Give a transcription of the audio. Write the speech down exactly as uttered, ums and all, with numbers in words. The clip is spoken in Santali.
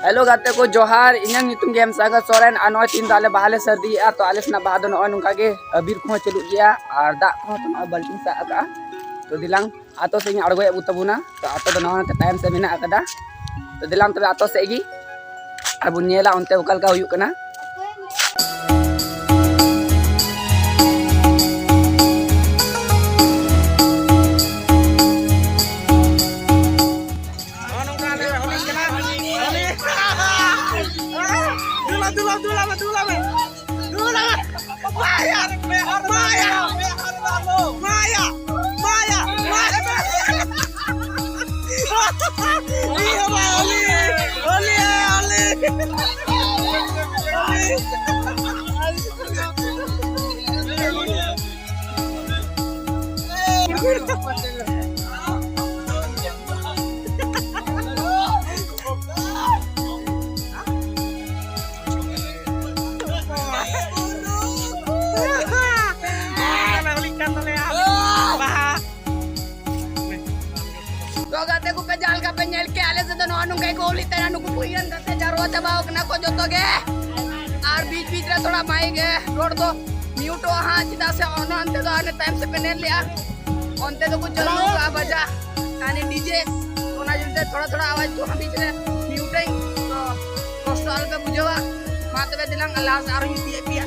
ᱦᱮᱞᱳ ᱜᱟᱛᱮ ᱠᱚ, ᱡᱚᱦᱟᱨ᱾ ᱤᱧᱟᱹᱜ ᱧᱩᱛᱩᱢ ᱜᱮ ᱮᱢ ᱥᱟᱜᱚᱨ ᱥᱚᱨᱮᱱ᱾ ᱟᱨ ᱱᱚᱜᱼᱚᱭ ᱛᱤᱦᱤᱧ ᱫᱚ ᱟᱞᱮ ᱵᱟᱦᱟ ᱞᱮ ᱥᱟᱹᱨᱫᱤᱭᱮᱜᱼᱟ᱾ ᱛᱚ ᱟᱞᱮ ᱥᱮᱱᱟᱜ ᱵᱟᱦᱟ ᱫᱚ ᱱᱚᱜᱼᱚᱭ ᱱᱚᱝᱠᱟ ᱜᱮ, ᱟᱵᱤᱨ ᱠᱚᱦᱚᱸ ᱪᱟᱹᱞᱩᱜ ᱜᱮᱭᱟ ᱟᱨ ᱫᱟᱜ ᱠᱚᱦᱚᱸ ᱛᱚ ᱱᱚᱜᱼᱚᱭ ᱵᱟᱹᱞᱴᱤᱱ ᱥᱟᱵ ᱟᱠᱟᱜᱼᱟ᱾ ᱛᱚ ᱫᱮᱞᱟᱝ ᱟᱛᱳ ᱥᱮᱫ ᱤᱧ ᱟᱬᱜᱚᱭᱮᱫ ᱵᱚ ᱛᱟᱵᱚᱱᱟ᱾ ᱛᱚ ᱟᱛᱳ ᱫᱚ ᱱᱚᱜᱼᱚᱭ ᱱᱚᱛᱮ ᱛᱟᱭᱚᱢ ᱥᱮᱫ ᱢᱮᱱᱟᱜ ᱟᱠᱟᱫᱟ᱾ ᱛᱚ ᱫᱮᱞᱟᱝ ᱛᱚᱵᱮ ᱟᱛᱳ ᱥᱮᱫ ᱜᱮ ᱟᱨ ᱵᱚᱱ ᱧᱮᱞᱟ ᱚᱱᱛᱮ ᱚᱠᱟ ᱞᱮᱠᱟ ᱦᱩᱭᱩᱜ ᱠᱟᱱᱟ᱾ ᱱᱚᱜᱼᱚ ᱱᱚᱝᱠᱟ ᱟᱞᱮ ᱦᱳᱞᱤ ᱠᱟᱱᱟ᱾ ᱦᱳᱞᱤ᱾ ᱫᱩᱞᱟ, ᱫᱩᱞᱟ, ᱫᱩᱞᱟ ᱢᱮ, ᱫᱩᱞᱟ ᱢᱮ᱾ ᱫᱩᱞᱟ ᱢᱮ᱾ ᱢᱟᱭᱟ, ᱢᱟᱭᱟ, ᱢᱟᱭᱟ, ᱢᱟᱭᱟ, ᱢᱟᱭᱟ᱾ ᱤᱭᱟᱹ ᱵᱟ, ᱦᱳᱞᱤ, ᱦᱳᱞᱤ, ᱦᱳᱞᱤ᱾ ᱛᱚ ᱜᱟᱛᱮ ᱠᱚ, ᱯᱮ ᱡᱟᱦᱟᱸ ᱞᱮᱠᱟ ᱯᱮ ᱧᱮᱞ ᱠᱮᱜᱼᱟ, ᱟᱞᱮ ᱥᱮᱫ ᱫᱚ ᱱᱚᱜᱼᱚ ᱱᱚᱝᱠᱟ ᱜᱮᱠᱚ ᱦᱳᱞᱤᱜ ᱛᱟᱦᱮᱱᱟ᱾ ᱱᱩᱠᱩ ᱠᱚ ᱤᱭᱟᱹ ᱠᱟᱛᱮ ᱡᱟᱨᱣᱟ ᱪᱟᱵᱟᱣ ᱠᱟᱱᱟ ᱠᱚ ᱡᱚᱛᱚ ᱜᱮ᱾ ᱟᱨ ᱵᱤᱪ ᱵᱤᱪ ᱨᱮ ᱛᱷᱚᱲᱟ ᱢᱟᱭᱤᱠ ᱮ ᱨᱚᱲ ᱫᱚ ᱢᱤᱭᱩᱴᱚᱜᱼᱟ ᱦᱟᱸᱜ, ᱪᱮᱫᱟᱜ ᱥᱮ ᱚᱱᱟ ᱚᱱᱛᱮ ᱫᱚ ᱦᱟᱱᱮ ᱛᱟᱭᱚᱢ ᱥᱮᱫ ᱯᱮ ᱧᱮᱞ ᱞᱮᱜᱼᱟ, ᱚᱱᱛᱮ ᱫᱚᱠᱚ ᱪᱟᱹᱞᱩ ᱠᱟᱜᱼᱟ ᱵᱟᱡᱟ, ᱦᱟᱱᱮ ᱰᱤᱡᱮ, ᱚᱱᱟ ᱡᱚᱱᱛᱮ ᱛᱷᱚᱲᱟ ᱛᱷᱚᱲᱟ ᱟᱣᱟᱡᱽ ᱠᱚ ᱦᱟᱸᱜ ᱵᱤᱪ ᱨᱮ ᱢᱤᱭᱩᱴᱟᱹᱧ᱾ ᱛᱚ ᱠᱚᱥᱴᱚ ᱟᱞᱚᱯᱮ ᱵᱩᱡᱷᱟᱹᱣᱟ᱾ ᱢᱟ ᱛᱚᱵᱮ ᱫᱮᱞᱟᱝ ᱞᱟᱦᱟ ᱥᱮᱫ ᱟᱨᱦᱚᱸᱧ ᱤᱫᱤᱭᱮᱫ ᱯᱮᱭᱟ᱾